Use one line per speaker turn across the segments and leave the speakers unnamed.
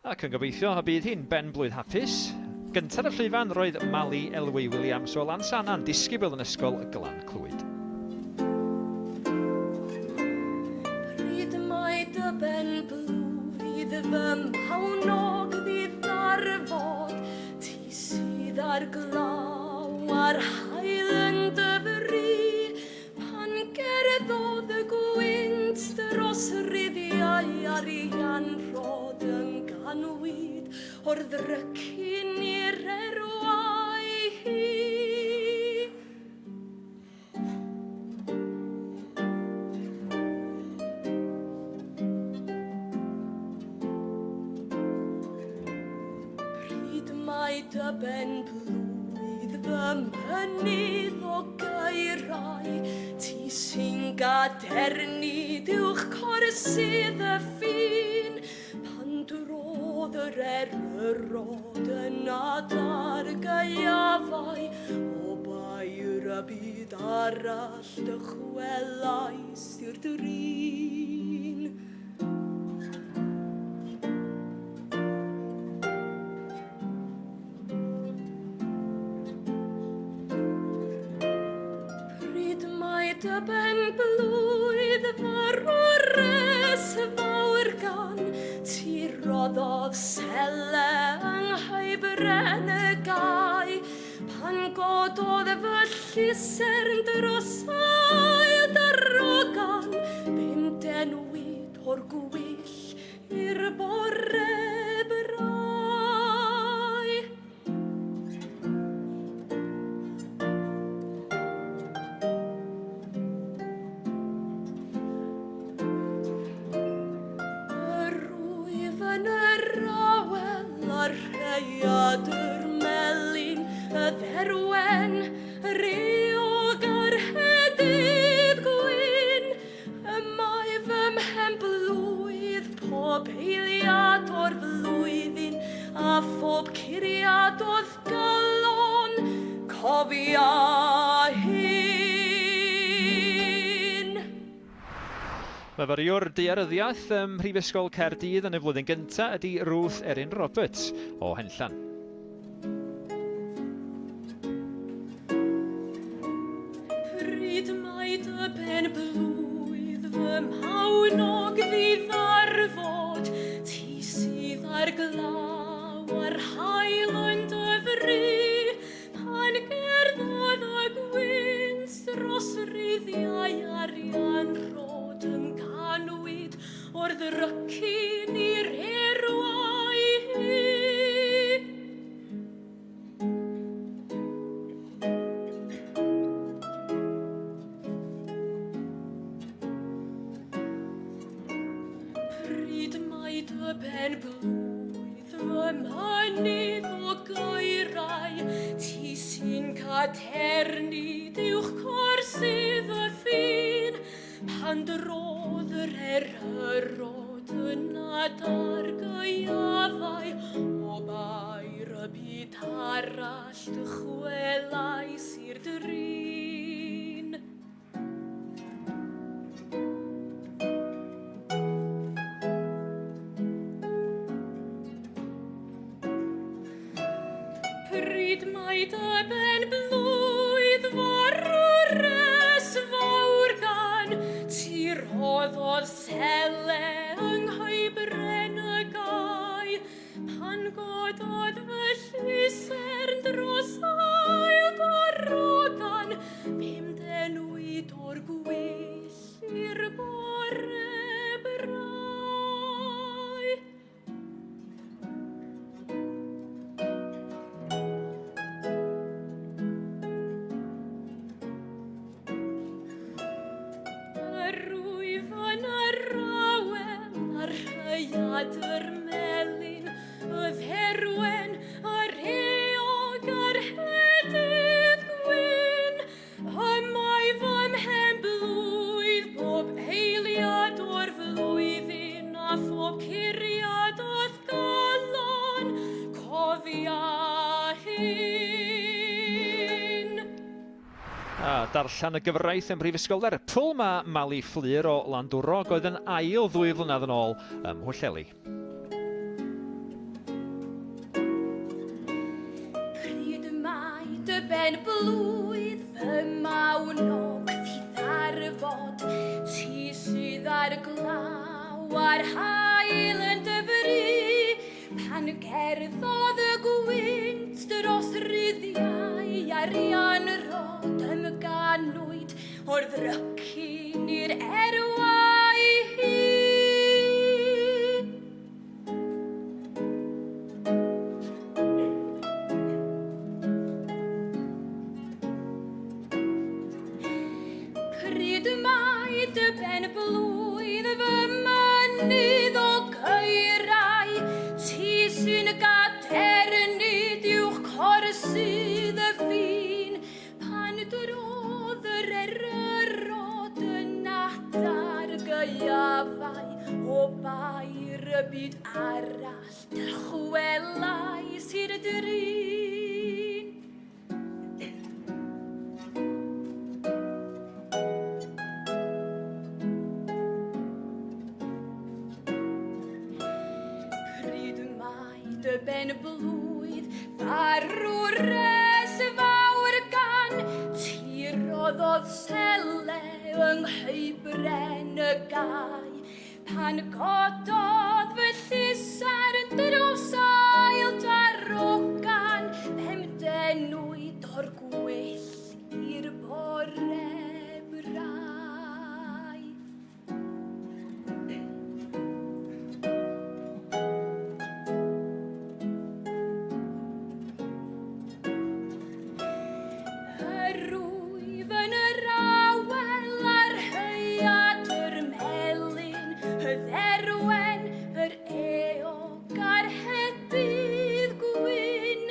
Ac yn gobeithio y bydd hi'n ben-blwydd hapus. Gyntaf ar y llwyfan roedd Mali Elwy Williams o Lansannan, disgybl yn Ysgol Glan Clwyd.
Pryd mae dy ben-blwydd fy mhawnog ddidarfod, ti sydd ar glaw a'r haul yn dy fri, Pan gerddodd y gwynt dros ruddiau arian rhod ymganwyd o'r ddrycin i'r erwau hi. Pryd mae dy ben blwydd fy mynydd o gaerau, ti sy'n gadernid uwch corsydd y ffin, pan drodd yr eryrod yn adar gaeafau, o bair y byd arall dychwelais i'r drin. Pryd mae dy ben blwydd farwres fawr gan ti roddodd sele yng nghaebren y gae pan gododd fy llusern dros ail darogan fe'm denwyd o'r gwyll I'r bore brau. Yr wyf yn yr awel a'r rhaeadr melyn, y dderwen, yr eog a'r hedydd gwyn, Y mae fy mhen-blwydd pob eiliad o'r flwyddyn a phob curiad o'th galon, cofia hyn.
Myfyriwr daearyddiaeth ym Mhrifysgol Caerdydd yn y flwyddyn gyntaf ydy Ruth Erin Roberts o Henllan.
Pryd mae dy ben blwydd fy mhawnog ddifarfod, ti sydd ar glaw a'r haul yn dy fri, pan gerddodd y gwynt dros ruddiau arian rhod ymganwyd o'r ddrycin i'r erwau hi. Pryd mae dy ben blwydd fy mynydd o gaerau, ti sy'n caterni uwch corsydd y ffin, Pan drodd yr eryrod yn adar gaeafau, o bair y byd arall dychwelais i'r drin. Pryd mae dy ben blwydd farwres fawr gan ti roddodd sele yng nghaebren y gae pan gododd fy llusern dros ail darogan fe'm denwyd o'r gwyll i'r bore brau. Yr wyf yn yr awel a'r rhaeadr melyn, y dderwen, yr eog a'r hedydd gwyn. Y mae fy mhen blwydd bob eiliad o'r flwyddyn a phob curiad o'th galon, cofia hyn.
A darllen y gyfraith ym Mhrifysgol Lerpwl mae Mali Fflur o Landwrog oedd yn ail ddwy flynedd yn ôl ym Mhwllheli.
ben-blwydd fy mawnog ddi-ddarfod, ti sydd ar glaw a'r haul yn dy fri, pan gerddodd y gwynt dros ruddiau arianrhod ymganwyd o'r ddrycin i'r erwau hi. Pryd mae dy ben blwydd fy mynydd o gaerau, ti sy'n gadernid uwch corsydd y ffin, pan drodd yr eryrod yn adar gaeafau o bair y byd arall dychwelais i'r drin. Pryd mae dy ben blwydd farwres fawr gan ti roddodd sele yng nghaebren y gae Pan gododd fy llusar dros ail darogan, fe'm denwyd o'r gwyll i'r bore brau. Yr wyf yn yr awel a'r rhaeadr melyn, y dderwen, yr eog a'r hedydd gwyn.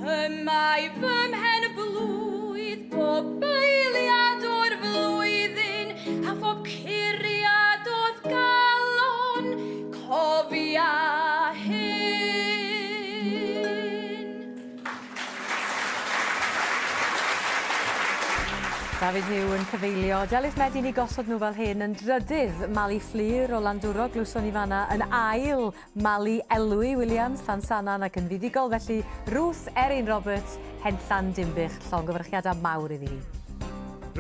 Y mae fy mhen blwydd bob eiliad o'r flwyddyn, a phob curiad o'th galon, cofia hyn.
Dafydd Huw yn cyfeilio. Delyth Medi ni gosod nhw fel hyn yn drydydd. Mali Fflur o Landwrog, glywson ni fanna, yn ail Mali Elwy Williams, Llansannan ac yn fuddugol felly Ruth Erin Roberts, Henllan Dinbych. Llongyfarchiadau mawr iddi hi.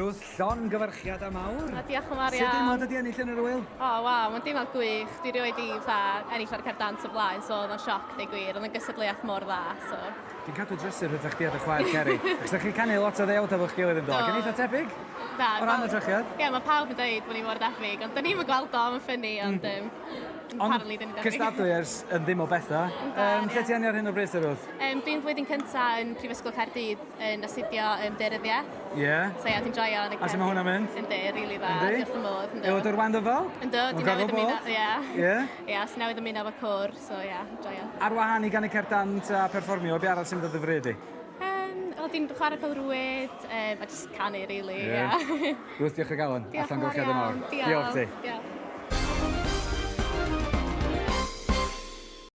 Ruth, llongyfarchiadau mawr.
O, diolch yn fawr iawn.
Sut deimlad ydi ennill yn yr ŵyl?
O, waw, mae'n deimlad gwych. Dwi rioed 'di fatha ennill ar y cerdd dant o blaen, so oedd o'n sioc, deud gwir. Oedd o'n gystadleuaeth mor dda, so...
Dwi'n cadw drysur rhwngtha chdi a dy chwaer Ceri, achos 'dach chi'n canu lot o ddeuawd efo'ch gilydd yn do? Ac yn eitha tebyg
Na,
o ran y drychiad.
Ie, mae pawb yn dweud bod ni mor debyg, ond 'dyn ni'm yn gweld o, mae'n ffyni, ond yym apparently 'dyn ni'n debyg.
Ond cystadlu ers yn ddim o betha.
Yndan, ie.
Lle ti arni ar hyn o bryd te Ruth?
Yym dwi'n flwyddyn cynta yn Prifysgol Caerdydd yn astudio yym daearyddiaeth.
Ie.
So ie, dwi'n joio yn y
A sut ma' hwnna'n mynd?
Yndi, rili dda.
Yndi?
Dwi wrth fy modd, yndw.
Aelod o'r Wanderfal?
Yndw, dwi newydd ymuno, ie.
Ie?
Ie, so newydd ymuno efo côr, so ie, joio.
Ar wahân i ganu cerdd dant a perfformio, be arall sy'n mynd ar dy fryd di?
Yym, wel dwi'n chwarae pêl-rwyd, yym, a jyst canu rili, ie.
Ruth, diolch o galon.
Diolch yn fawr iawn.
Diolch ti.
Diolch.